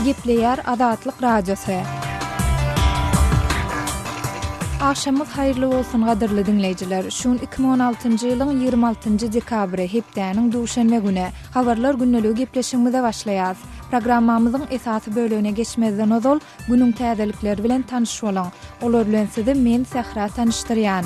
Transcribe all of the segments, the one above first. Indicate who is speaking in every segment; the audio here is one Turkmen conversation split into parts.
Speaker 1: Gepleýär Azatlyk Radiosy. Agşamyňyz haýyrly bolsun gadyrly diňleýjiler. Şu gün 2016-njy ýylyň 26-njy dekabry, hepdäniň duşenbe güni. Habarlar gündeligi gepleşigimize başlaýarys. Programmamyzyň esasy bölegine geçmezden ozal, Günüň täzelikleri bilen tanyş boluň. Olar bilen sizi men Sähra tanyşdyrýan.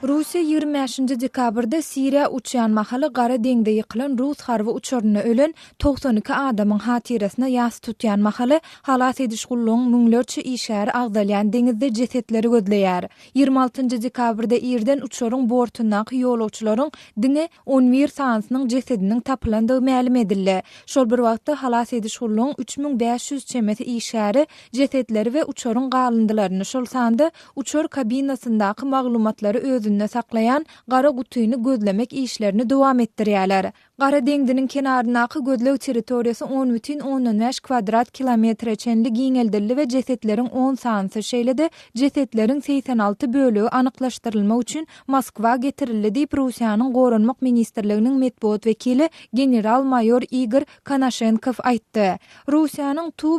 Speaker 1: Russiýa 25-nji dekabrda Siriýa uçýan mahaly Gara deňze ýykylan rus harby uçarynda ölen 92 adamyň hatyrasyna ýas tutýan mahaly, halas ediş gullugyň müňlerçe işgäri agzalýan deňizde jesetleri gözleýär. 26-njy dekabrda irden uçaryň bortundaky ýolagçylaryň diňe 11 sanysynyň jesediniň tapylandygy mälim edildi. Şol bir wagtda, halas ediş gullugyň 3500 çemesi işgäri jesetleri we uçaryň galyndylaryny, şol sanda uçar kabinasyndaky maglumatlary özünde saklaýan gara gutyny gözlemek işlerini dowam etdirýärler. Gara deňziniň kenaryndaky gözleg territoriýasy 10,5 kwadrat kilometre çenli giňeldildi we jesetleriň on sanysy, şeýle-de jesetleriň 86 bölegi anyklaşdyrylmak üçin Moskwa getirildi diýip, Russiýanyň Goranmak ministrliginiň metbugat wekili general-maýor Igor Konaşenkow aýtdy. Russiýanyň Tu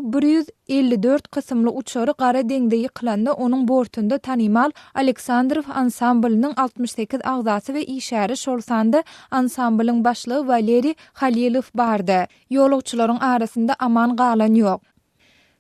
Speaker 1: 154 kysymly uçary Gara deňze ýykylanda onuň bortunda tanymal Aleksandrow ansamblynyň 68 agzasy we işgäri, şol sanda ansamblyň başlygy Waleriý Halilow bardy. Ýolagçylaryň arasynda aman galan ýok.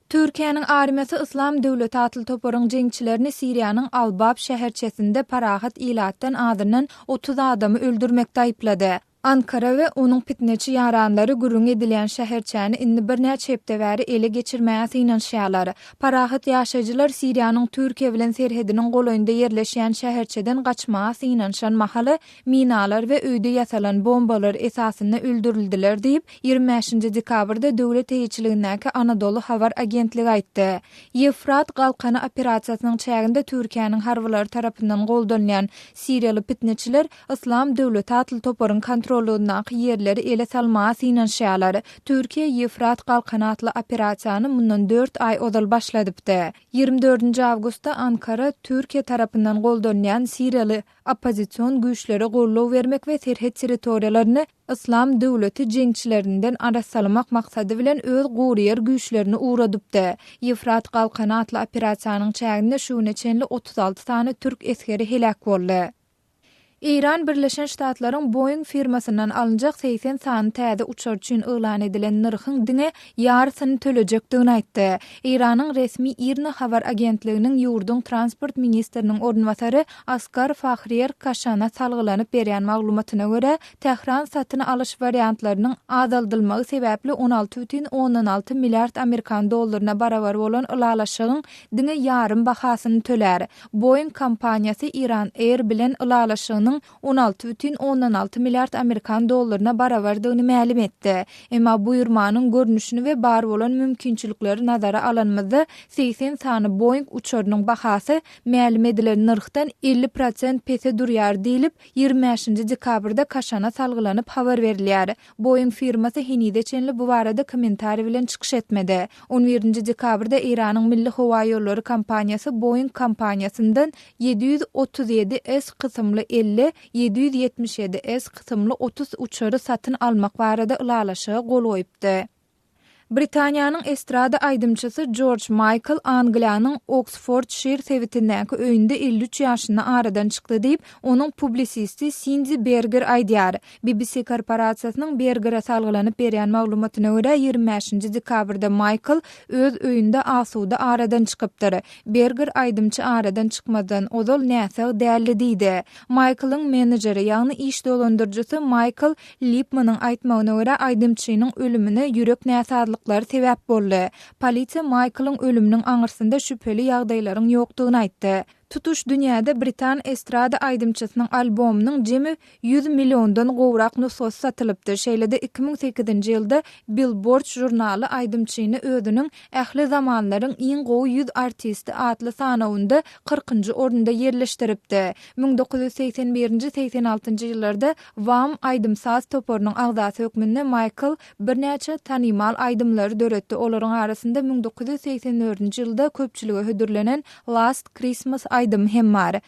Speaker 1: Türkiýäniň armiýasy Yslam döwleti atly toparyň jeňçilerini Siriýanyň Al-Bab şäherçesinde parahat ilatdan azyndan 30 adamy öldürmekde aýyplady. Ankara we onuň pitneçi ýaranlary gürrüňi edilýän şäherçäni indi birnäçe hepde bäri ele geçirmäge synanyşýarlar. Parahat ýaşaýjylar Siriýanyň Türkiýe bilen serhediniň golaýynda ýerleşýän şäherçeden gaçmaga synanyşan mahaly minalar we öýde ýasalan bombalar esasynda öldürildiler diýip, 25-nji dekabrda döwlet eýeçiligindäki Anadolu habar agentligi aýtdy. Ýewfrat galkany operasiýasynyň çäginde Türkiýäniň harbylary tarapyndan goldanylýan siriýaly pitneçiler Yslam döwleti atly toparyň kontrollygyndaky ýerleri ele salmaga synanyşýarlar. Türkiýe Ýewfrat galkany atly operasiýany mundan dört aý ozal başladypdy. 24-nji awgustda Ankara Türkiýe tarapyndan goldanylýan siriýaly oppozision güýçlere goldaw bermek we serhet territoriýalaryny Yslam döwleti jeňçilerinden arassalamak maksady bilen öz guryýer güýçlerini ugradypdy. Ýewfrat galkany atly operasiýanyň çäginde şu güne çenli 36 sany türk esgeri heläk boldy. Eýran Birleşen Ştatlaryň Boeing firmasyndan alynjak 80 sany täze uçar üçin yglan edilen nyrhyň diňe ýarysyny tölejekdigini aýtdy. Eýranyň resmi IRNA habar agentliginiň ýurduň transport ministriniň orunbasary Asgar Fahriýer Kaşana salgylanyp berýän maglumatyna görä, Tähran satyn alyş wariantlarynyň azaldylmagy sebäpli 16,6 milliard amerikan dollaryna barabar bolan ylalaşygyň diňe ýarym bahasyny tölär. Boeing kompaniýasy Iran Air bilen ylalaşygynyň 16,6 milliard amerikan dollaryna barabardygyny mälim etdi. Emma buýurmanyň görnüşini we bar bolan mümkinçilikleri nazara alanymyzda, 80 sany Boeing uçarynyň bahasy mälim edilen nyrhdan 50 prosent pese durýar diýlip, 25-nji dekabrda Kaşana salgylanyp habar berilýär. Boeing firmasy henize çenli bu barada kommentariý bilen çykyş etmedi. On birinji dekabrda Eýranyň Milli howaýollary kompaniýasy Boeing kompaniýasyndan 737 S kysymly 50, 777 S kysymly 30 uçary satyn almak barada ylalaşyga gol goýupdy. Britaniýanyň estrada aýdymçysy Jorj Maýkl Angliýanyň Oksfordşir sebitindäki öýünde 53 ýaşynda aradan çykdy diýip, onuň publisisti Sindi Berger aýdýar. BBC korporasiýasynyň Bergere salgylanyp berýän maglumatyna görä, 25-nji dekabrda Maýkl öz öýünde asuda aradan çykypdyr. Berger aýdymçy aradan çykmazdan ozal näsag däldi diýdi. Maýklyň menejeri, ýagny iş dolandyryjysy Maýkl Lipmanyň aýtmagyna görä, aýdymçynyň ölümine ýürek näsazlyklary sebäp boldy. Polisiýa Maýklyň ölüminiň aňyrsynda şübheli ýagdaýlaryň ýokdugyny aýtdy. Tutuş dünýäde britan estrada aýdymçysynyň albomynyň jemi 100 milliondan gowrak nusgasy satylypdy. Şeýle-de 2008-nji ýylda Billboard žurnaly aýdymçyny özüniň Ähli zamanlaryň iň gowy 100 artisti atly sanawynda kyrkynjy orunda ýerleşdiripdi. 1981-nji, 86-njy ýyllarda Wham! aýdym-saz toparynyň agzasy hökmünde Maýkl birnäçe tanymal aýdymlary döretdi, olaryň arasynda 1984-nji ýylda köpçülige hödürlenen Last Christmas aýdymy hem bar.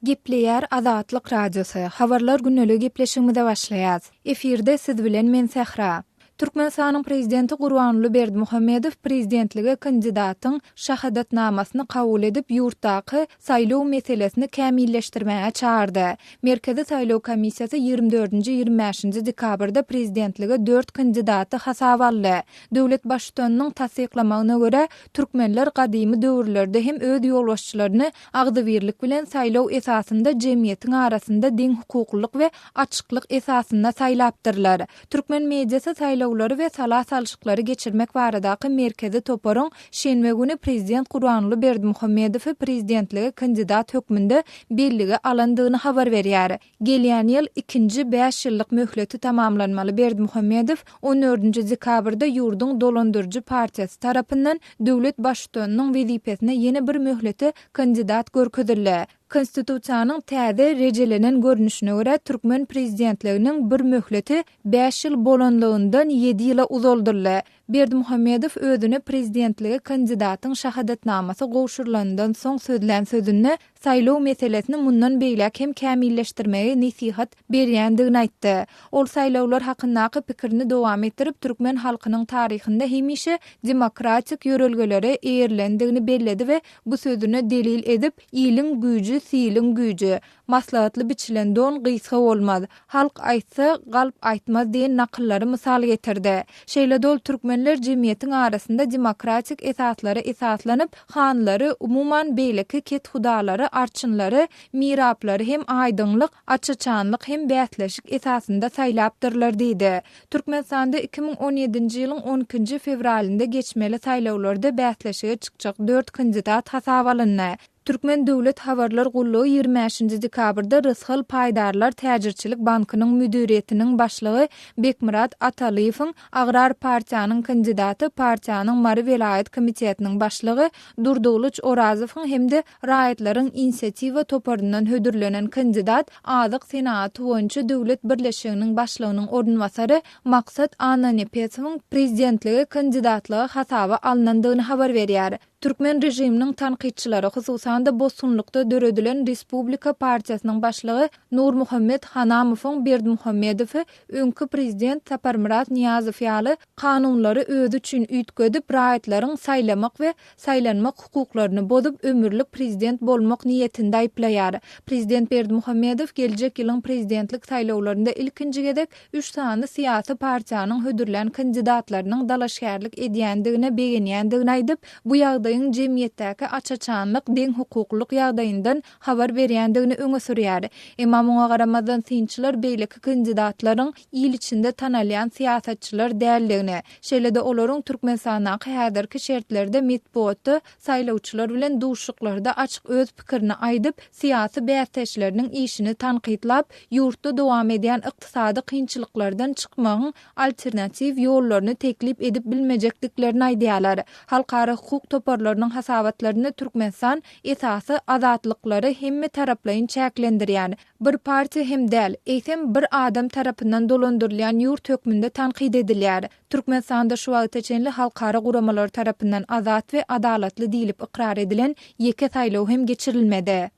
Speaker 1: Gepleýär Azatlyk Radiosy, Habarlar gündeligi gepleşigimize başlaýas. Efirde siz bilen men Sähra. Türkmenistanyň Prezidenti Gurbanguly Berdimuhamedow prezidentlige kandidatyň şahadatnamasyny kabul edip, ýurtdaky saýlaw meselesini kämilleşdirmäge çagyrdy. Merkezi saýlaw komissiýasy ýigrimi dördünji, ýigrimi bäşinji dekabrda prezidentlige dört kandidaty hasaba aldy. Döwlet Baştutanynyň tassyklamagyna görä, türkmenler gadymy döwürlerde hem öz ýolbaşçylaryny agzybirlik bilen saýlaw esasynda jemgyýetiň arasynda deňhukuklylyk we açyklyk esasynda saýlapdyrlar. Türkmen mediasy saýlawlary we sala salşyklary geçirmek baradaky merkezi toparyň şenbe güni prezident Gurbanguly Berdimuhamedowy prezidentlige kandidat hökmünde bellige alandygyny habar berýär. Gelýän ýyl ikinji bäş ýyllyk möhleti tamamlanmaly Berdimuhamedow on dördünji dekabrda ýurduň dolandyryjy partiýasy tarapyndan döwlet baştutanynyň wezipesine ýene bir möhlete kandidat görkezildi. Konstitusiýanyň täze rejelenen görnüşine görä, türkmen prezidentliginiň bir möhleti bäş ýyl bolanlygyndan ýedi ýyla uzaldyldy. Berdimuhamedow özüne prezidentlige kandidatyň şahadatnamasy gowşurylanyndan soň sözlän sözünde saýlaw meselesini mundan beýläk hem kämilleşdirmegi nesihat berýändigini aýtdy. Ol saýlawlar hakyndaky pikirini dowam etdirip, türkmen halkynyň taryhynda hemişe demokratik ýörelgelere eýerilendigini belledi we bu sözüne delil edip, Iliň güýji, siliň güýji, Maslahatly biçilen don gysga bolmaz, Halk aýtsa, galp aýtmaz diýen nakyllary mysal getirdi. Şeýle-de ol türkmenler jemgyýetiň arasynda demokratik esaslara esaslanyp, hanlary, umuman beýleki kethudalary, arçynlary, miraplary hem aýdyňlyk, aç-açanlyk hem bäsleşik esasynda saýlapdyrlar diýdi. Türkmenistanda 2017-nji ýylyň on ikinji fewralynda geçmeli saýlawlarda bäsleşige çykjak dört kandidat hasaba alyndy. Türkmen döwlet habarlar gullugy ýigrimi bäşinji dekabrda Rysgal paýdarlar täjirçilik bankynyň müdiriýetiniň başlygy Bekmyrat Atalyýewiň Agrar partiýanyň kandidaty, partiýanyň Mary welaýat komitetiniň başlygy Durdygylyç Orazowyň hem-de Raýatlaryň inisiatiwa toparyndan hödürlenen kandidat, Azyk senagaty boýunça döwlet birleşiginiň başlygynyň orunbasary Maksat Annanepesowyň prezidentlige kandidatlyga hasaba alnandygyny habar berýär. Türkmen režiminiň tankytçylary, hususan-da bosgunlykda döredilen Respublika partiýasynyň başlygy Nurmuhammet Hanamowyň Berdimuhamedowy öňki prezident Saparmyrat Nyýazow ýaly kanunlary özi üçin üýtgedip, raýatlaryň saýlamak we saýlanmak hukuklaryny bozup, ömürlik prezident bolmak niýetinde aýyplaýar. Prezident Berdimuhamedow geljek ýylyň prezidentlik saýlawlarynda ilkinji gezek üç sany syýasy partiýanyň hödürlän kandidatlarynyň dalaşgärlik edýändigine begenýändigini aýdyp, bu ýagdaýyň jemgyýetdäki aç-açanlyk, deňhukuklylyk ýagdaýyndan habar berýändigini öňe sürýär. Emma muňa garamazdan synçylar beýleki kandidatlaryň il içinde tanalýan syýasatçylar däldigini, şeýle-de olaryň Türkmenistandaky häzirki şertlerde metbugatda saýlawçylar bilen duşuşyklarda açyk öz pikirini aýdyp, syýasy bäsdeşleriniň işini tankytlap, ýurtda dowam edýän ykdysady kynçylyklardan çykmagyň alternatiw ýollaryny teklip edip bilmejekdiklerini aýdýarlar. Halkara hukuk toparlarynyň hasabatlarynda Türkmenistan esasy azatlyklary hemmetaraplaýyn çäklendirýän, bir partiýa hem däl, eýsem bir adam tarapyndan dolandyrylýan ýurt hökmünde tankyt edilýär. Türkmenistanda şu wagta çenli halkara guramalary tarapyndan azat we adalatly diýlip ykrar edilen ýeke saýlaw hem geçirilmedi.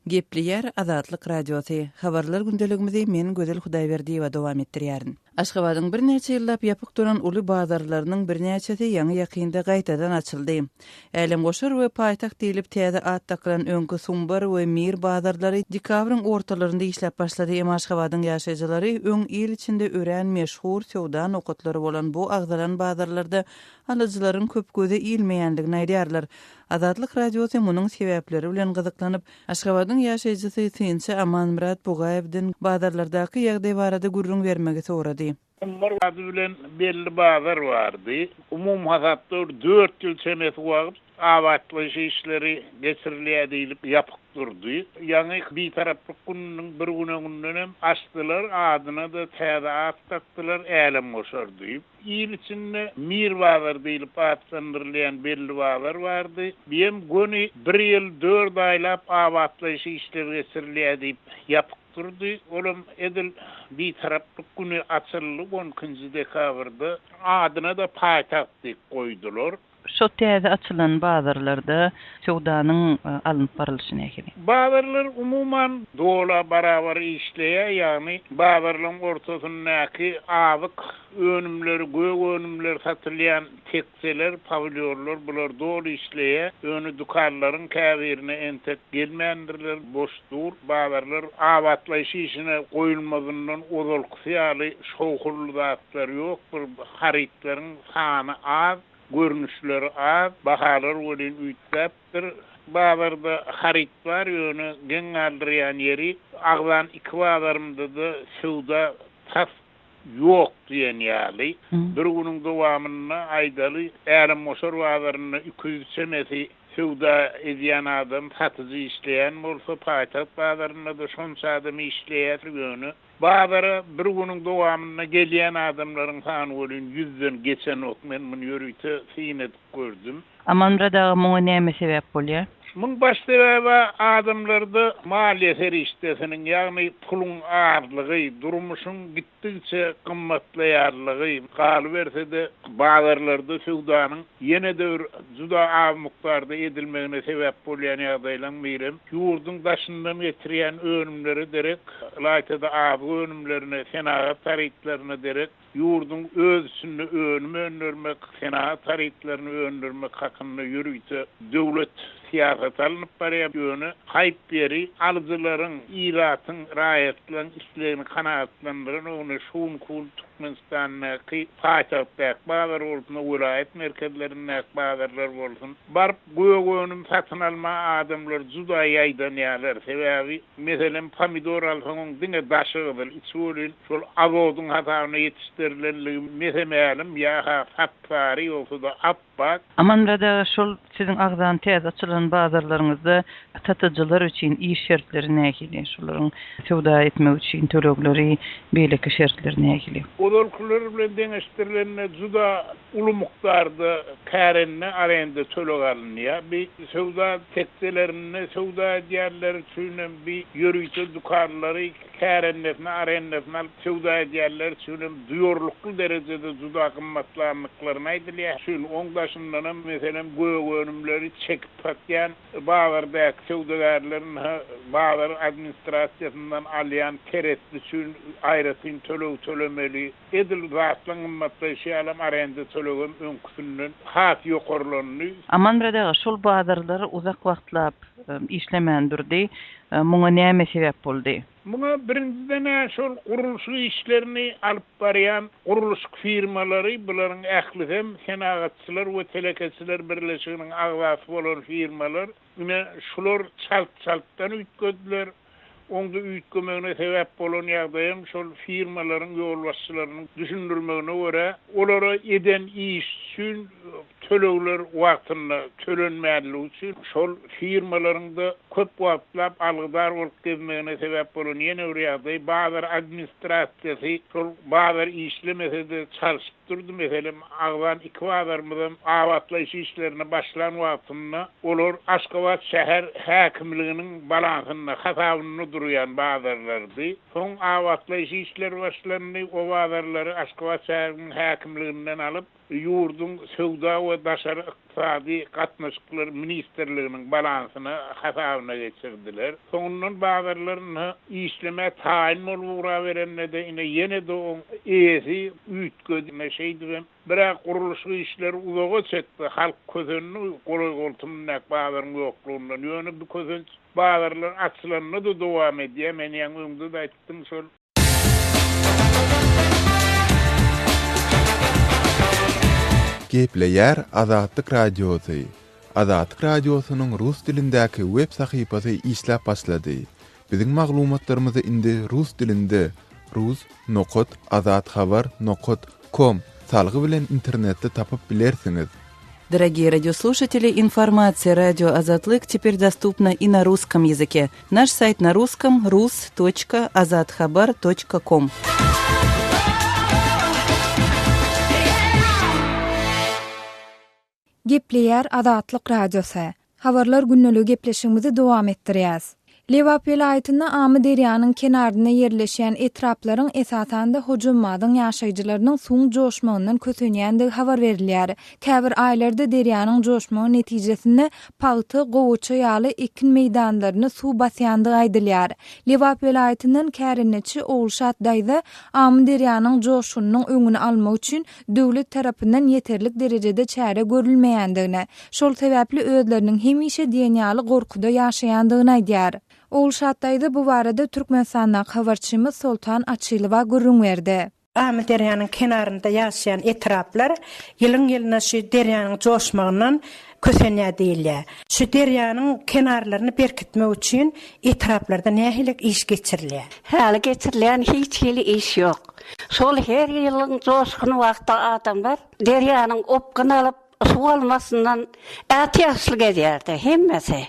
Speaker 2: Gepleýär Azatlyk Radiosy, Habarlar gündeligimizi men Gözel Hudaýberdiýewa dowam etdirýärin. Aşgabadyň birnäçe ýyllap ýapyk duran uly bazarlarynyň birnäçesi ýaňy-ýakynda gaýtadan açyldy. Älemgoşar we Paýtagt diýlip täze at dakylan öňki Sumbar we Mir bazarlary dekabryň ortalarynda işläp başlady. Emma Aşgabadyň ýaşaýjylary öň il içinde örän meşhur söwda nokatlary bolan bu agzalan bazarlarda alyjylaryň köp göze ilmeýändigini aýdýarlar. Azatlyk Radiosy munuň sebäpleri bilen gyzyklanyp, Aşgabadyň ýaşaýjysy, synçy Amanmyrat Bugaýewden bazarlardaky ýagdaý barada gürrüň bermegi sorady.
Speaker 3: Sumbar ady bilen belli bazar bardy. Umumy hasapda bir dört ýyl çemesi wagt abatlaýyş işleri geçirilýär diýlip ýapyk durdy. Ýaňy Bitaraplyk gününiň bir gün öňündenem açdylar, adyna-da täze at dakdylar, Älemgoşar diýip. Il içinde Mir bazar diýlip atlandyrylýan belli bazar bardy. Biem göni bir ýyl dört aýlap abatlaýyş işleri geçirilýär diýip ýapyk durdy. Olam edil Bitaraplyk güni açyldy, on ikinji dekabrda. Adyna-da Paýtagt diýip goýdular.
Speaker 2: Şo täze açylan bazarlarda söwdanyň alnyp barylyşy nähili?
Speaker 3: Bazarlar umuman dola barabar işleýär, ýagny bazarlaryň ortasyndaky azyk önümleri, gök önümler satylýan tekjeler, pawilýonlar bular doly işleýär. Ýöne dükanlaryň käbirine entek gelmändirler, boş dur. Bazarlar abatlaýyş işine goýulmazyndan ozalkysy ýaly şowhunly zatlar ýok, bir harytlaryň sany az, görnüşleri az, bahalar welin üýtgäpdir. Bazarda haryt bar, ýöne geň galdyrýan ýeri, agzan iki bazarymda-da söwda tas ýok diýen ýaly. Bir günüň dowamynda, aýdaly, Älemgoşar bazarynda 200 çemesi söwda edýän adam, satyjy işleýän bolsa, paýtagt bazarynda-da şonça adam işleýär, ýöne Bazara bir günüň dowamynda gelýän adamlaryň sany welin ýüzden geçenok. Men muny ýörite syn edip gördüm.
Speaker 2: Amanmyrat aga muňa näme sebäp bolýar?
Speaker 3: Muň baş sebäbi adamlarda maliýe serişdesiniň, ýagny puluň azlygy, durmuşyň gitdigiçe gymmatlaýanlygy, galyberse-de bazarlarda söwdanyň ýene-de bir juda az mukdarda edilmegine sebäp bolýan ýagdaýlaryň birem, ýurduň daşyndan getirýän önümlere derek, ylaýta-da azyk önümlerine, senagat harytlaryna derek, ýurduň öz içinde önüm öndürmek, senagat harytlaryny öndürmek hakynda ýörite döwlet syýasaty alnyp barýar. Ýöne haýp ýeri, alyjylaryň, ilatyň, raýatlaryň islegini kanagatlandyranogyny şu günki gün Türkmenistandaky paýtagtdaky bazar bolsun, welaýat merkezlerindäki bazarlar bolsun, baryp gök önüm satyn almaga adamlar juda ýaýdanýarlar. Sebäbi Meselem, pomidor alsaň oň diňe daşy gyzyl, içi welin şol azodyň hasabyna ýetişdirilenligi mese-mälim, ýa-ha sap-sary, ýogsa-da ap-ak.
Speaker 2: Amanmyrat aga, şol siziň agzan täze açylan bazarlaryňyzda satyjylar üçin iş şertleri nähili? Şolaryň söwda etmek üçin tölegleri, beýleki şertleri nähili?
Speaker 3: Ozalkylar bilen deňeşdirilende juda Uly mukdarda kärende, arenda, töleg alynýar. Bi söwda tekjelerinde söwda edýänler üçin hem, bi ýörite dükanlary kärendesine, arendasyna alyp söwda edýänler üçin hem duýarlykly derejede juda gymmatlandyklaryny aýdylýar. Üçin oň daşyndanam, meselem, gök önümleri çekip satýan bazardaky söwdagärleriň bazar administrasiýasyndan alýan keresi üçin aýratyn töleg tölemeli. Edil zatlaryň gymmatlaýşy ýalam arenda tölegem öňküsinden has ýokarlandy.
Speaker 2: Amanmyrat aga, şol bazarlar uzak wagtlap işlemän durdy. Muňa näme sebäp boldy?
Speaker 3: Muňa birinjiden-ä şol gurluşyk işlerini alyp barýan gurluşyk firmalary, bularyň ählisem Senagatçylar we telekeçiler birleşiginiň agzasy bolan firmalar, ine şular çalt-çaltdan üýtgediler. Oňda üýtgemegine sebäp bolan ýagdaýam şol firmalaryň ýolbaşçylarynyň düşündirmegine görä, olara eden iş üçin tölegler wagtynda tölenmänligi üçin şol firmalaryň-da köp wagtlap algydar bolup gezmegine sebäp bolan ýene bir ýagdaý, bazar administrasiýasy şol bazar işlemese-de çalşyp durdy. Meselem, agzan iki bazarymyzam abatlaýyş işlerine başlan wagtynda olar Aşgabat şäher häkimliginiň balansynda, hasabynda durýan bazarlardy. Soň abatlaýyş işleri başlandy, o bazarlary Aşgabat şäheriniň häkimliginden alyp, ýurduň Söwda we daşary ykdysady gatnaşyklar ministrliginiň balansyna, hasabyna geçirdiler. Soňundan bazarlar ynha işlemä taýyn bolup ugraberende-de ine ýene-de oň eýesi üýtgedi. Ine şeýdibem bir-ä gurluşyk işleri uzaga çekdi, halk kösendi golaý-goltumyndaky bazaryň ýoklugyndan. Ýöne bu kösenç bazarlar açylanda-da dowam edýär. Men ýaňy öňde-de aýtdym şol.
Speaker 4: Gepleýär Azatlyk Radiosy, Azatlyk Radiosynyň rus dilindäki web sahypasy işläp başlady. Biziň maglumatlarymyzy indi rus dilinde rus nokat azathabar nokat kom salgy bilen internetde tapyp bilersiňiz.
Speaker 2: Дорогие радиослушатели, информация радио Азатлык теперь доступна и на русском языке. Наш сайт на русском rus.azathabar.com.
Speaker 1: Gepleýär Azatlyk Radiosy. Habarlar gündeligi gepleşigimizi dowam etdirýäs. Lebap welaýatynda Amyderýanyň kenarynda ýerleşýän etraplaryň, esasan-da, Hojammazyň ýaşaýjylarynyň suwuň joşmagyndan kösenýändigi habar berilýär. Käbir aýlarda derýanyň joşmagy netijesinde pagta, gowaça ýaly ekin meýdanlaryny suw basýandygy aýdylýar. Lebap welaýatyndan kärendeçi Ogulşat daýza Amyderýanyň joşgunynyň öňüni almak üçin döwlet tarapyndan ýeterlik derejede çäre görülmeýändigini, şol sebäpli özleriniň hemişe diýen ýaly gorkuda ýaşaýandygyny aýdýar. Ogulşat daýza bu barada Türkmenistandaky habarçymyz Soltan Açylowa gürrüň berdi.
Speaker 5: Amyderýanyň kenarynda ýaşaýan etraplar ýylyň-ýylyna şu derýanyň joşmagyndan kösenýär diýilýär. Şu derýanyň kenarlaryny berkitmek üçin etraplarda nähili iş geçirilýär?
Speaker 6: Häli geçirilýän hiç hili iş ýok. Şol her ýylyň joşgun wagty adamlar derýanyň opgun alyp, suw almasyndan ätiýaçly gezýärdi hemmesi.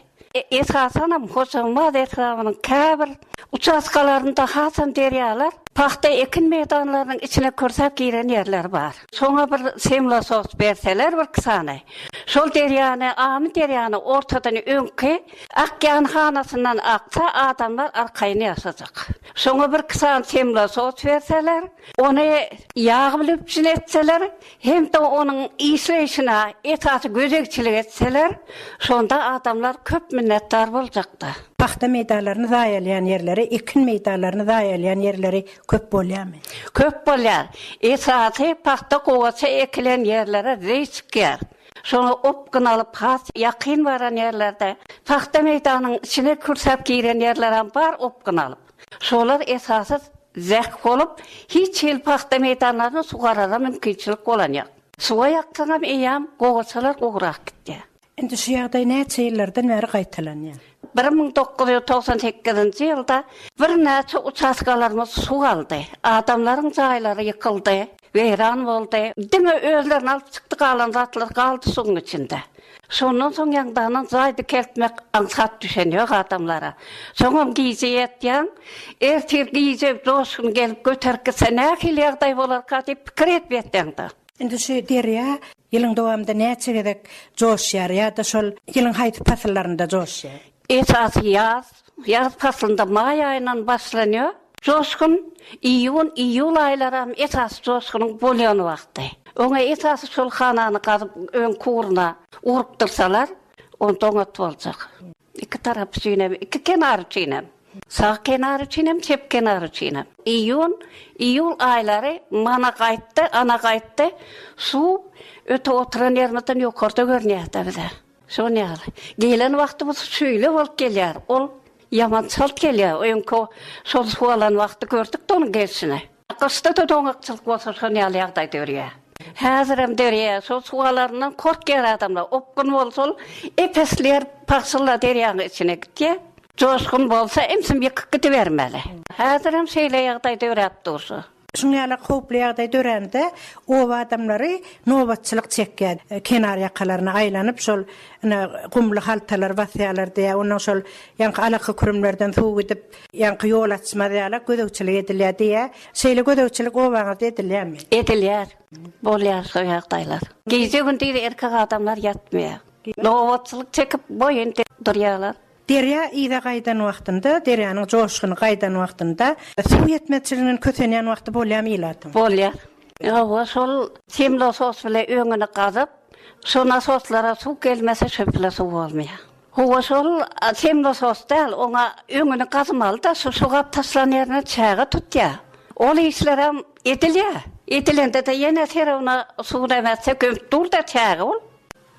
Speaker 6: Esasanam Hojambaz etrabynyň käbir uçastkalarynda hasam derýalar pagta ekin meýdanlarynyň içine kürsäp giren ýerleri bar. Şoňa bir semlosos berseler birki sany, şol derýany, Amy derýany ortadan öňki akýan hanasyndan aksa adamlar arkaýyn ýaşajak. Şoňa birki sany semlosos berseler, ony ýag bilen üpjün etseler, Hem-de onuň işleýşine esasy gözegçilik etseler, şonda adamlar köp minnetdar boljakdy.
Speaker 5: Pagta meýdanlaryny zaýalaýan ýerleri, ekin meýdanlaryny zaýalaýan ýerleri köp bolýarmy?
Speaker 6: Köp bolýar. Esasy pagta gowaça ekilen ýerlere zeý çykýar. Şoňa opgun alyp has ýakyn baran ýerlerde pagta meýdanyň içine kürsäp giren ýerlerem bar opgun alyp. Şolar esasy zäh bolup, hiç hili pagta meýdanlaryny suwarara mümkinçilik bolan ýok. Suwa ýaksaňam eýýäm gowaçalar gurak gitýär.
Speaker 5: Indi şu ýagdaý näçe ýyllardan bäri gaýtalanýar?
Speaker 6: 1998-nji ýylda birnäçe uçastkalarymyz suw aldy. Adamlaryň jaýlary ýykyldy, weýran boldy. Diňe özlerini alyp çykdy, galan zatlar galdy suwuň içinde. Şondan soň ýaňdandan jaý dikeltmek aňsat düşen ýok adamlara. Soňam gije ýatýaň, ertir gije joşgun gelip göterip gitse nähili ýagdaý bolarka diýip pikir edip ýatýaňda.
Speaker 5: Indi şu derýa ýylyň dowamynda näçe gezek joşýar ýa-da şol ýylyň haýsy pasyllarynda joşýar?
Speaker 6: Esasy ýaz, ýaz paslynda maý aýyndan başlanýar joşgun, iýun, iýul aýlaram esasy joşgunyň bolýan wagty. Oňa esasy şol hanany gazyp öňki ugruna urupdyrsalar, onda oňat boljak. Iki tarap üçinem, iki kenar üçinem. Sag kenar üçinem, çep kenar üçinem. Iýun, iýul aýlary mana gaýtdy, ana gaýtdy, suw öte oturan ýerimizden ýokarda görünýärdi bize. Şon ýaly. Gelen wagty bu şeýle bolup gelýär. Ol ýaman çalt gelýär. Öňki şol suw alan wagty gördük-de onuň gelşini. Gyşda-da doňakçylyk bolsa şon ýaly ýagdaý dörýär. Häzirem dörýär. Şol suw alaryndan korkýar adamlar. Opgun bolsa ol ep-esli ýer pagşylla derýanyň içine gitýär. Joşgun bolsa emsim ýykyp gidibermeli. Häzirem şeýle ýagdaý döräp dur şu.
Speaker 5: Şuň ýaly howply ýagdaý dörände oba adamlary nobatçylyk çekýär. Kenar ýakalaryna aýlanyp şol ine gumly haltalary basýarlar diýýär. Ondan şol ýaňky alaka kürümlerden suw gidip ýaňky ýol açmaz ýaly gözegçilik edilýär diýýär. Şeýle gözegçilik obaňyzda edilýärmi?
Speaker 6: Edilýär. Bolýar şo ýagdaýlar. Gije-gündiz erkek adamlar ýatmaýar. Nobatçylyk çekip boýun durýarlar.
Speaker 5: Derýa yza gaýdan wagtynda, derýanyň joşguny gaýdan wagtynda suw ýetmezçiliginden kösenýän wagty bolýarmy ilatyň?
Speaker 6: Bolýar. Hawa, şol semlosos bile öňüni gazyp, şo nasoslara suw gelmese şo bile suw bolmaýar. Hawa, şol semlosos däl, oňa öňüni gazmaly-da, şo şogap taşlan ýerine çäge tutýar. Ol işlerem edilýär. Edilende-de ýene serowna suw näme etse gömüp dur-da çäge ol.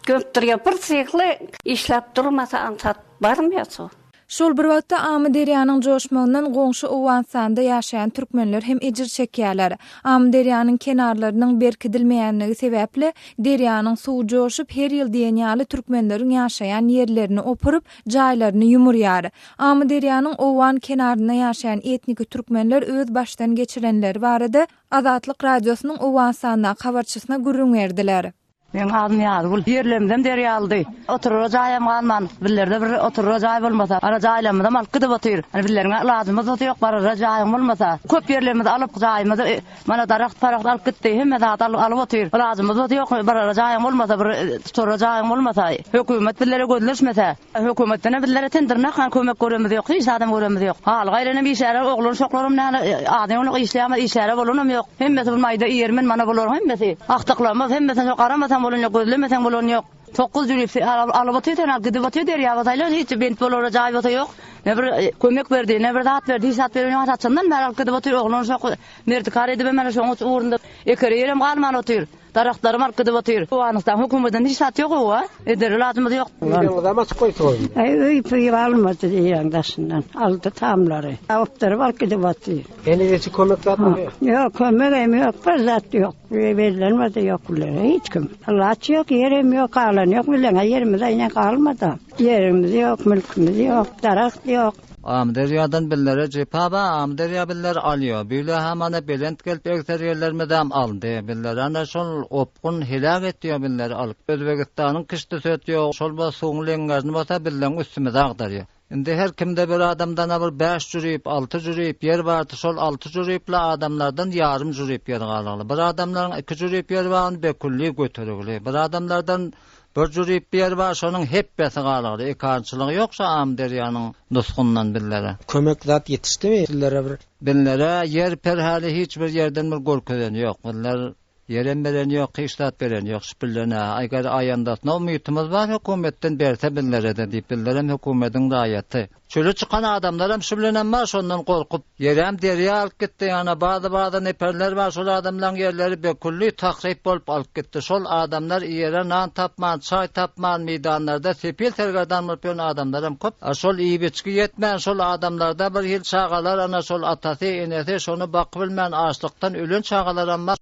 Speaker 6: Gömüp durýar. Bir sygly işläp durmasa aňsat barmýar suw.
Speaker 1: Şol bir wagtda Amyderýanyň joşmagyndan goňşy Owganystanda ýaşaýan türkmenler hem ejir çekýärler. Amyderýanyň kenarlarynyň berkidilmeýänligi sebäpli, derýanyň suwy joşup, her ýyl diýen ýaly türkmenleriň ýaşaýan ýerlerini opuryp, jaýlaryny ýumurýar. Amyderýanyň owgan kenarynda ýaşaýan etniki türkmenler öz başdan geçirenleri barada Azatlyk Radiosynyň Owganystandaky habarçysyna gürrüň berdiler.
Speaker 7: Meň adym Ýazgül. Ýerlerimizem derýalydy. Oturara jaýam galman. Bizlerde bir oturara jaý bolmasa, ana jaýlarymyzam alyp gidip otyr. Ana bizleriň ilajymyz bolsa ýok, barara jaýyň bolmasa. Köp ýerlerimizi alyp, jaýymyzy mana daragt-paragt alyp gitdi. Hemme zady alyp otyr. Ilajymyz bolsa ýok, barara jaýyň bolmasa, bir tutarara jaýyň bolmasa. Hökümet bizlere gözleşmese. Hökümetdenem bizlere ten dyrnak kömek göremiz ýok, hiç zadam göremiz ýok. Haly gaýranam işäre oglan şoklaram näle azyny işleýämiz işäre bolanam ýok. Hemmesi bir maýda iýermen mana bularyň hemmesi. Agtyklarymyz hemmesine şo garamasaň bolan ýok, gözlemeseň bolan ýok. Tokguz jübüp alyp otyr sen gidip otyr derýa bolsa hiç bent bolara jaý bolsa ýok. Ne bir kömek berdi, ne bir zat berdi, hiç zat beren ýok. Haçandan bäri alyp gidip otyr oglan şok merdikar edibem ana şoň ugrunda ekere ýerem galman otyr. Daragtlaram alyp gidip otyr. Owganystan hökümetinden hiç zat ýok owa. Eder ilajymyz ýok.
Speaker 8: Öýüňizem açyk goýsa indi.
Speaker 9: Äý öý püý almady diýýäň daşyndan. Aldy tamlary. Awupdyryp alyp gidip otyr.
Speaker 8: Heniz hiç kömek zat ýok.
Speaker 9: Ýok kömegem ýok bir zat ýok. Bellenmedi ýok bilen hiç kim. Alaç ýok ýerem ýok galan ýok bilen ýerimiz aýna galmady. Ýerimiz ýok mülkümiz ýok daragt ýok.
Speaker 10: Amyderýadan bizlere jepa bar, Amyderýa bizleri alýar. Büle hamana belent gelip egser ýerlerimizem aldy. Bizleri ana şol opgun heläk etýär bizleri alyp. Özbegistanyň kişdisi ötýär, şol bir suwuň leňňerini bolsa bizleň üstümize agdarýar. Indi her kimde bir adamdana bir bäş jüriip, alty jüriip ýer bardy, şol alty jüriipli adamlardan ýarym jüriip ýer galygly. Bir adamlaryň iki jüriip ýeri bar, ony bekulli göterigli. Bir adamlardan Bir jüriip bir ýeri bar, şonuň hepbesi galagly, ekançylygy ýok şo Amyderýanyň nusgyndan bizlere.
Speaker 8: Kömek zat ýetişdimi sizlere bir?
Speaker 10: Bizlere ýer per häli hiç bir ýerden bir görkezeni ýok. Bizler ýerem bereni ýok, hiç zat bereni ýok şu billen-ä. Eger aýandasyna umytymyz bar hökümetden berse bizlere-de diýip, bizlerem hökümediň raýaty. Çöle çykan adamlaram şu bilenem bar şondan gorkup. Ýerem derýa alyp gitdi ýana bazy bazy neperler bar şol adamlaň ýerleri be külli tahryp bolup alyp gitdi şol adamlar iýere nan tapman çaý tapman meýdanlarda sepil sergerdan bolup ýören adamlaram köp a şol iýip içgi ýetmän şol adamlarda bir hil çagalar ana şol atasy enesi şony bakybilmän açlykdan ölen çagalaram bar.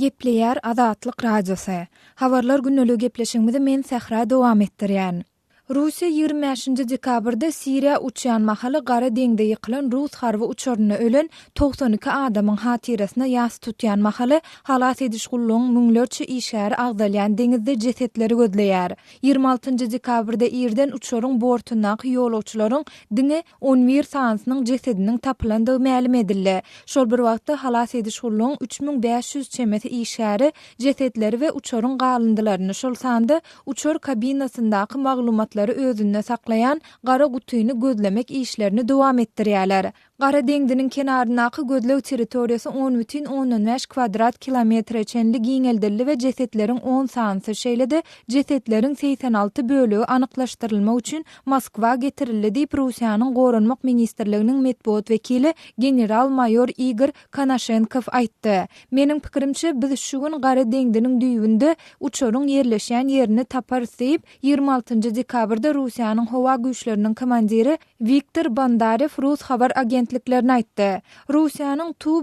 Speaker 1: Gepleýär Azatlyk Radiosy. Habarlar gündeligi gepleşigimizi men Sähra dowam etdirýän. Russiýa 25-nji dekabrda Siriýa uçýan mahaly Gara deňze ýykylan rus harby uçarynda ölen 92 adamyň hatyrasyna ýas tutýan mahaly, halas ediş gullugyň müňlerçe işgäri agzalýan deňizde jesetleri gözleýär. 26-njy dekabrda irden uçaryň bortundaky ýolagçylaryň diňe 11 sanysynyň jesediniň tapylandygy mälim edildi. Şol bir wagtda, halas ediş gullugyň 3500 çemesi işgäri jesetleri we uçaryň galyndylaryny, şol sanda uçar kabinasyndaky maglumatlary özünde saklaýan gara gutyny gözlemek işlerini dowam etdirýärler. Gara deňziniň kenaryndaky gözleg territoriýasy on bütin ondan bäş kwadrat kilometre çenli giňeldildi we jesetleriň on sanysy, şeýle-de jesetleriň 86 bölegi anyklaşdyrylmak üçin Moskwa getirildi diýip, Russiýanyň Goranmak ministrliginiň metbugat wekili general-maýor Igor Konaşenkow aýtdy. Meniň pikirimçe, biz şu gün Gara deňziniň düýbünde uçaryň ýerleşýän ýerini taparys diýip, 26 dekabrda Russiýanyň howa güýçleriniň komandiri Wiktor Bondarew rus habar agentliklerine aýtdy. Russiýanyň Tu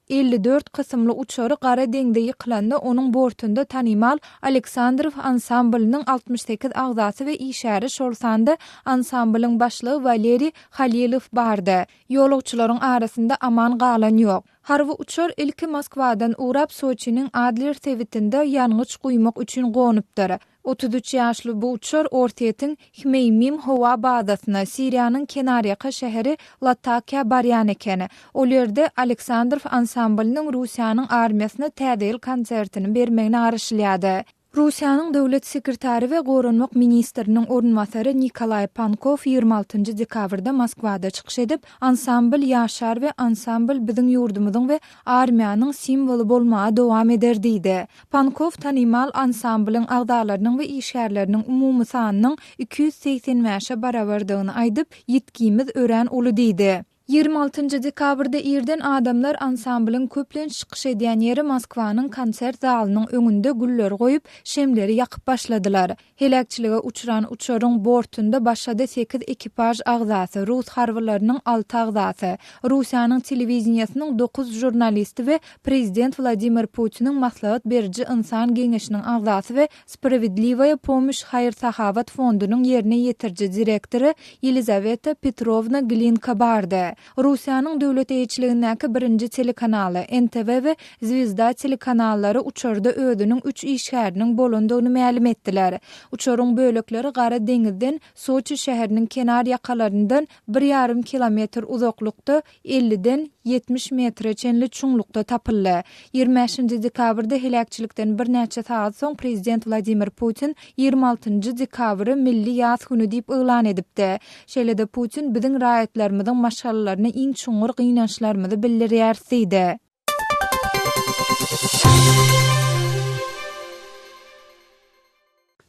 Speaker 1: 154 kysymly uçary Gara deňze ýykylanda onuň bortunda tanymal Aleksandrow ansamblynyň 68 agzasy we işgäri, şol sanda ansamblyň başlygy Waleriý Halilow bardy. Ýolagçylaryň arasynda aman galan ýok. Harby uçar ilki Moskwadan ugrap Soçiniň Adler sebitinde ýangyç guýmak üçin gonupdyr. 33 ýaşly bu uçar Orsýetiň Hmeýmim howa bazasyna, Siriýanyň kenarýaka şäheri Latakiýa barýan eken. Ol ýerde Aleksandrow ansamblynyň Russiýanyň armiýasyna Täze ýyl konsertini bermegine garaşylýardy. Russiýanyň döwlet sekretary we goranmak ministriniň orunbasary Nikolaý Pankow 26 dekabrda Moskwada çykyş edip, Ansambl ýaşar we ansambl biziň ýurdumyzyň we armiýanyň simwoly bolmaga dowam eder diýdi. Pankow tanymal ansamblyň agzalarynyň we işgärleriniň umumy sanynyň 285-e barabardygyny aýdyp, Ýitgimiz örän uly diýdi. 26 dekabrda irden adamlar ansamblyň köplenç çykyş edýän ýeri Moskwanyň konsert zalynyň öňünde gülleri goýup, şemleri ýakyp başladylar. Heläkçilige uçran uçaryň bortunda başga-da sekiz ekipaž agzasy, rus harbylarynyň alty agzasy, Russiýanyň telewideniýesiniň dokuz žurnalisti we prezident Wladimir Putiniň maslahat beriji ynsan geňeşiniň agzasy we Spravedliwaýa pomoş haýyr-sahawat fondunyň ýerine ýetiriji direktory Ýelizaweta Petrowna Glinka bardy. Russiýanyň döwlet eýeçiligindäki birinji telekanaly, NTW we Zwezda telekanallary uçarda özüniň üç işgäriniň bolandygyny mälim etdiler. Uçaryň bölekleri Gara deňizden Soçi şäheriniň kenar ýakalaryndan bir ýarym kilometr uzaklykda elliden 70 metre çenli çuňlukda tapyldy. 25-nji dekabrda heläkçilikden birnäçe sagat soň prezident Wladimir Putin 26-njy dekabry milli ýas güni diýip yglan edipdi. Şeýle-de Putin biziň raýatlarymyzyň maşgalalaryna iň çuňňur gynançlarymyzy bildirýäris diýdi.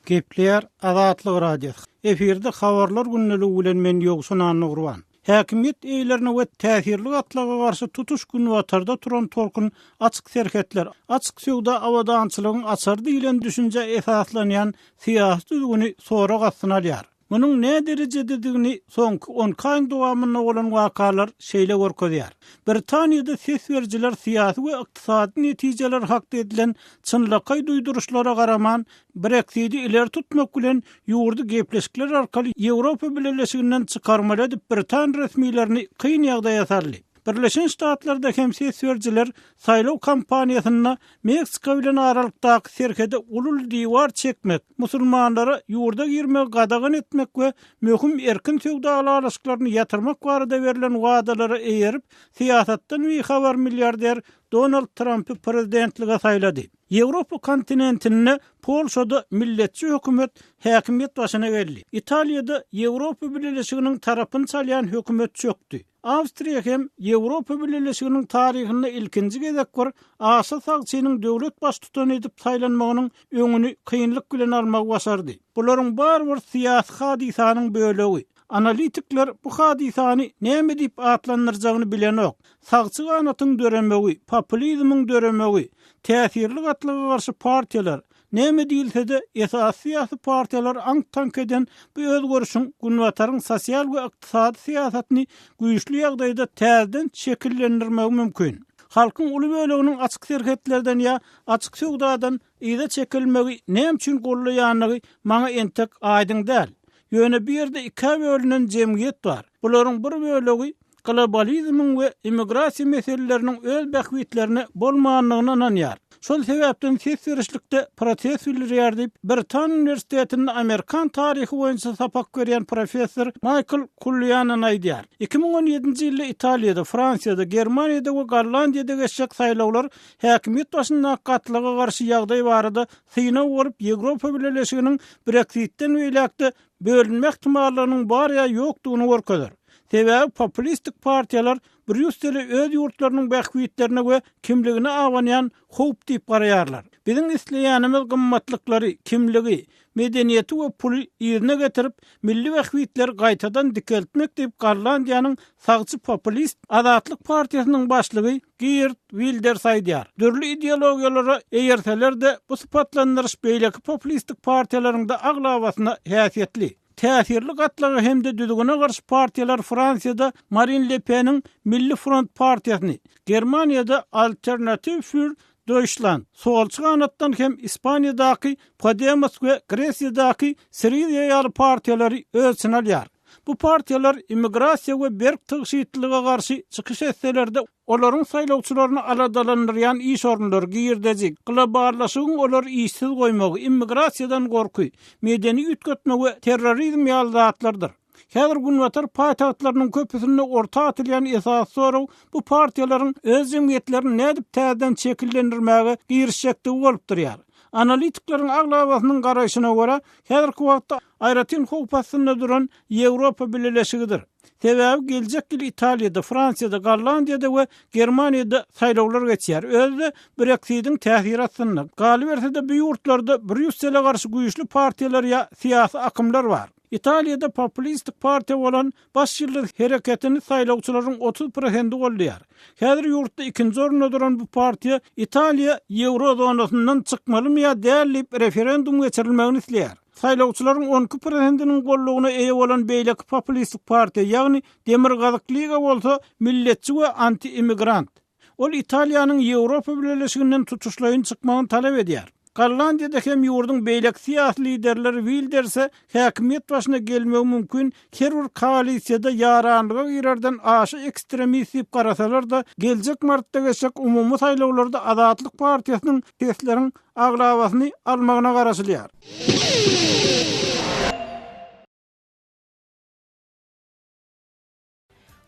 Speaker 11: Gepleýär Azatlyk Radiosy. Efirde Habarlar gündeligi bilen men Ýowşan Annagurban. Häkimiýet eýelerine we täsirli gatlaga garşy tutuş Günbatarda turan tolkun açyk serhetler, açyk söwda abadançylygyň açary diýlen düşünjä esaslanýan syýasy düzgüni sorag astyna alýar. Munuň näderejededigini soňky on iki aýyň dowamynda bolan wakalar şeýle görkezýär. Britaniýada ses berijiler syýasy we ykdysady netijeler hakda edilen çynlakaý duýduryşlara garaman, Breksidi ileri tutmak bilen ýurdy gepleşikler arkaly Ýewropa Bileleşiginden çykarmaly edip britan resmilerini kyn ýagdaýa saldy. Birleşen Ştatlarda hem ses berijiler saýlaw kampaniýasynda Meksika bilen aralykdaky serhede uly diwar çekmek, musulmanlara ýurda girmegi gadagan etmek we möhüm erkin söwda ylalaşyklaryny ýatyrmak barada berlen wadalara eýerip, syýasatdan bihabar milliarder Donald Trampy prezidentlige saýlady. Ýewropa kontinentinde Polşada milletçi hökümet häkimiýet başyna geldi. Italiýada Ýewropa Bileleşiginiň tarapyny çalýan hökümet çökdi. Awstriýa hem Ýewropa Bileleşiginiň taryhynda ilkinji gezek bir aşa sagçynyň döwlet baştutany edip saýlanmagynyň öňüni kynlyk bilen almagy başardy. Bularyň bary bir syýasy hadysanyň bölegi. Analitikler bu hadysany näme diýip atlandyrjagyny bilenok. Sagçy ganatyň döremegi, populizmiň döremegi, täsirli gatlaga garşy partiýalar, Näme diýilse-de, esasy syýasy partiýalary aňk-taňk eden bu özgerişiň Günbataryň sosial we ykdysady syýasatyny güýçli ýagdaýda täzeden şekillendirmegi mümkin. Halkyň uly böleginiň açyk serhetlerden ýa açyk söwdadan yza çekilmegi näme üçin goldaýandygy maňa entek aýdyň däl. Ýöne bu ýerde ikä bölünen jemgyýet bar. Bularyň bir bölegi globalizmiň we immigrasiýa meseleleriniň öz bähbitlerine bolmandygyna ynanýar. Şol sebäpden ses berişlikde protest bildirýär diýip, Britan uniwersitetinde amerikan taryhy boýunça sapak berýän professor Maýkl Kullianan aýdýar. 2017-nji ýylda Italiýada, Fransiýada, Germaniýada we Gollandiýada geçjek saýlawlar häkimiýet başyndaky gatlaga garşy ýagdaý barada synag bolup, Ýewropa Bileleşiginiň Breksitden beýläk-de bölünme ähtimallygynyň bar ýa ýokdugyny görkezer. Sebäbi populistik partiýalar Brýussele öz ýurtlarynyň bähbitlerine we kimligine abanýan howp diýip garaýarlar. Biziň isleýänimiz gymmatlyklary, kimligi, medeniýeti we puly yzyna getirip, milli bähbitleri gaýtadan dikeltmek diýip Gollandiýanyň sagçy populist Azatlyk partiýasynyň başlygy Geert Wilders aýdýar. Dürli ideologiýalara eýerseler-de, bu sypatlandyryş beýleki populistik partiýalaryň-da aglabasyna häsiýetli. Täsirli gatlaga hem-de düzgüne garşy partiýalar Fransiýada Marin Le Peniň Milli front partiýasyny, Germaniýada Alternative für Deutschland, solçy ganatdan hem Ispaniýadaky Podemos we Gresiýadaky Syriza ýaly partiýalary öz içine alýar. Bu partiýalar immigrasiýa we berk tygşytlylyga garşy çykyş etseler-de, olaryň saýlawçylaryny aladalandyrýan iş orunlary, girdeji, globallaşygyň olary işsiz goýmagy, immigrasiýadan gorky, medeni üýtgetme we terrorizm ýaly zatlardyr. Häzir günbatar paýtagtlarynyň köpüsinde orta atylýan esasy sorag bu partiýalaryň öz jemgyýetlerini nädip täzeden şekillendirmäge girişjekdigi bolup durýar. Analitikleriň aglabasynyň garaýşyna görä, häzirki wagtda aýratyn howp astynda duran Ýewropa Bileleşigidir. Sebäbi geljek ýyl Italiýada, Fransiýada, Gollandiýada we Germaniýada saýlawlar geçýär. Özi-de Breksidiň täsiri astynda. Galyberse-de bu ýurtlarda Brýussele garşy güýçli partiýalar ýa syýasy akymlar bar. Italiýada populistik partiýa bolan Baş ýyldyz hereketini saýlawçylaryň 30 prosendi goldaýar. Häzir ýurtda ikinji orunda duran bu partiýa Italiýa ýewro zonasyndan çykmalymy ýa däl diýip referendum geçirilmegini isleýär. Saýlawçylaryň 12 prosentiniň goldawyna eýe bolan beýleki populistik partiýa, ýagny Demirgazyk liga bolsa milletçi we anti-immigrant. Ol Italiýanyň Ýewropa Bileleşiginden tutuşlaýyn çykmagyny talap edýär. Gollandiýada hem ýurduň beýleki syýasy liderleri Wilderse häkimiýet başyna gelmegi mümkin her bir koalisiýada ýaranlyga girerden aşa ekstremist diýip garasalar-da, geljek martda geçjek umumy saýlawlarda Azatlyk partiýasynyň sesleriň aglabasyny almagyna garaşylýar.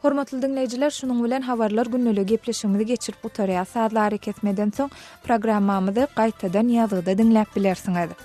Speaker 1: Hormatly diňleýjiler, şunuň bilen Habarlar gündeligi gepleşigimizi geçirip gutarýas. Sazly arakesmeden soň programmamyzy gaýtadan ýazgyda diňläp bilersiňiz.